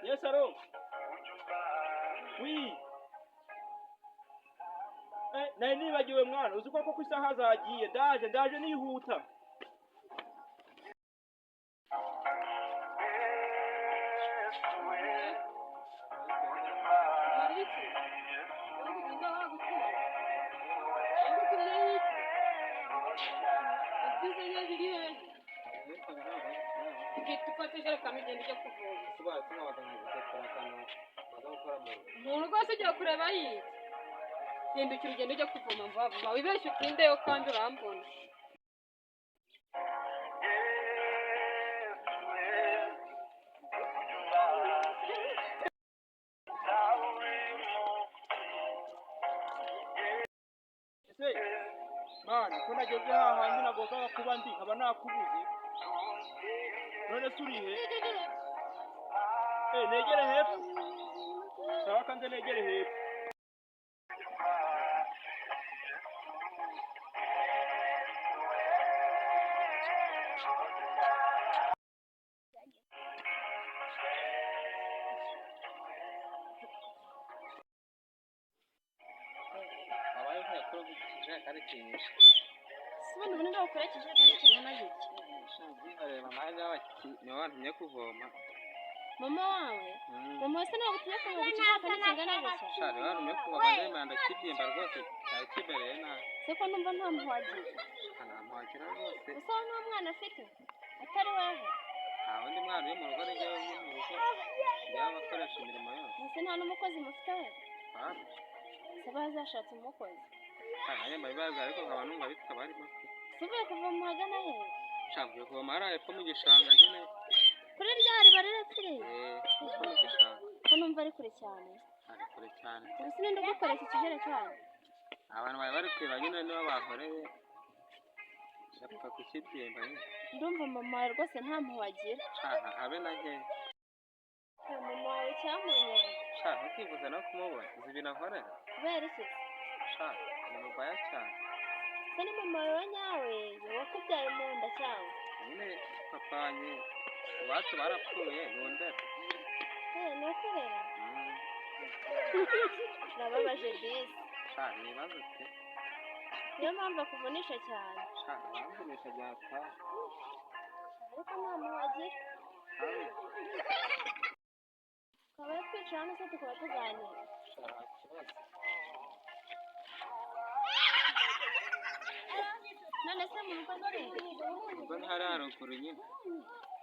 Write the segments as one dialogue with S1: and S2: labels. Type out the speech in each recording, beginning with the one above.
S1: Yes, allô. Oui. Nari nibagiwe mwana, uzi ko koko isaha zagiye, ndaje ndaje nihuta.
S2: Ufata ijerekani ugenda ujya kuvoma. Umuntu rwose ugiye kureba yiga. Hindukira ugenda ujya kuvoma vuba vuba. Wibeshye utindeyo kandi urambona.
S1: Ese mani ko nageze hahandi nagombaga kuba ndi nkaba nakubuze, none se uri he? Negere hepfo, sawa kanze negere hepfo.
S3: Abaye nk'ayakora ikijerekani kinshi.
S4: Si ubundi bunini bakora ikijerekani kingana gutya?
S3: Bareba nanjye niba bantumye kuvoma.
S4: Mama wawe? Mama wawe se ntabwo utumye kuvoma ikijerekani kingana gutya?
S3: Sha, niba bantumye kuvoma ndemera ndakibyimba rwose, cyari kimereye nabi.
S4: Se ko numva nta muhagira?
S3: Sha, nta muhagira rwose.
S4: Ese wowe nta mwana afite atari wewe?
S3: Nta wundi mwana uri mu rugo, ni njyewe uri mu rugo, njyewe abakoresha imirimo yose.
S4: Ese nta n'umukozi mufite we?
S3: Hafi.
S4: Se bazashatse umukozi?
S3: Sha, nanjye mbabibaza ariko nkaba numva bitabarimo pe.
S4: Se uvuye kuvoma ahagana he?
S3: Sha, mvuye kuvoma hariya hepfo mu gishanga nyine.
S4: Kuri rya riba rirapfiriye?
S3: Hepfo mu gishanga.
S4: Ko numva ari kure cyane.
S3: Ari kure cyane.
S4: Ubu se ninde ugukoresha ikijerekani?
S3: Abantu bari bari kureba nyine niba bankoreye, bapfa kukibyimba nyine.
S4: Ndumva mama wawe rwose nta mpuhwe agira.
S3: Sha, habe na nkeya.
S4: Mama wawe cyamunyenga.
S3: Sha, ntukifuze no kumubona, uzi ibintu ankorera?
S4: Kubera iki se?
S3: Sha, ni mubaya cyane.
S4: Se ni mama wawe nyawe wakubyaye mu nda cyangwa?
S3: Nyine papa iwacu barapfuye, nundera.
S4: Ni ukurera? Urababaje disi.
S3: Sha, ni ibibazo pe.
S4: Niyo mpamvu akuvunisha cyane.
S3: Sha, aramvunisha byataha.
S4: Ariko nta mpuhwe agira.
S3: Habe.
S4: Twaba twicara hano se tukaba tuganira.
S3: Sha, nta kibazo.
S4: None se mu rugo ni hehe?
S3: Ubwo ni hariya haruguru nyine.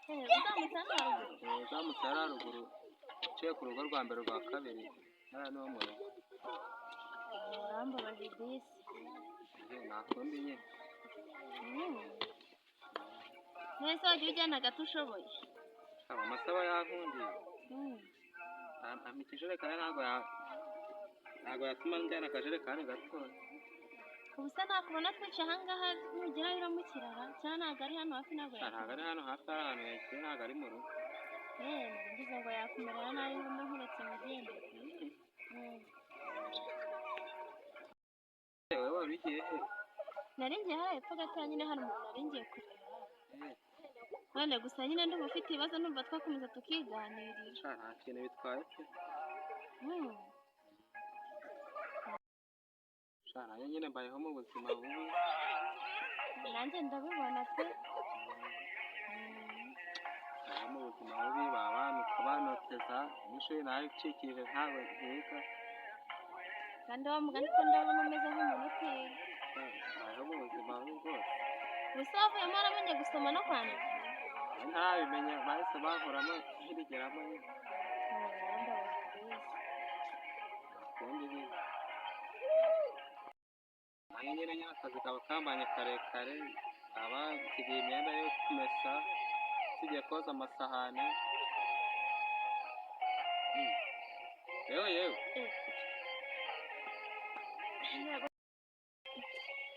S4: Uzamutse hano haruguru?
S3: Uzamutse hariya haruguru, uciye ku rugo rwa mbere rwa kabiri, hariya niho mu rugo.
S4: Urambabaje disi.
S3: Nta kundi nyine.
S4: None se wagiye ujyana agato ushoboye?
S3: Sha, mama se aba yankundiye. Ampa ikijerekani ntabwo yatuma njyana akajerekani gatoya.
S4: Ubu se nakubona twicaye ahangaha nugerayo uramukirara cyangwa ntabwo ari hano hafi ntabwo
S3: Sha, ntabwo ari hano hafi, hari ahantu yagiye, ntabwo ari mu rugo.
S4: Ngize ngo yakumerera nabi ngo mbe nkuretse mugende.
S3: Wowe wari ugiye he?
S4: Nari ngiye hariya hepfo gatoya nyine hari umuntu nari ngiye kureba. None gusa nyine ndumva ufite ibibazo numva twakomeza tukiganirira.
S3: Sha, nta kintu bitwaye pe. Sha, nanjye nyine mbayeho mu buzima bubi.
S4: Nanjye ndabibona pe.
S3: Mbayeho mu buzima bubi, baba banoteza, n'ishuri naricikirije ntabwo nkiga.
S4: Kandi wa mugani ko ndabona umeze nk'umuntu utiga.
S3: Sha, mbayeho mu buzima bubi rwose.
S4: Gusa wavuyemo waramenye gusoma no kwandika?
S3: Ntarabimenya, bahise bankuramo nkirigeramo nyine. Ukundi nyine. Nanjye nyine nyine akazi kaba kambanye karekare, aba nsigaye imyenda yo kumesa, nsigaye koza amasahani. Yewe yewe.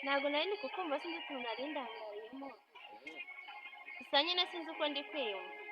S4: Ntabwo nari ndi kukumva, sinzi ukuntu nari ndangariyemo. Gusa nyine sinzi uko ndi kwiyumva.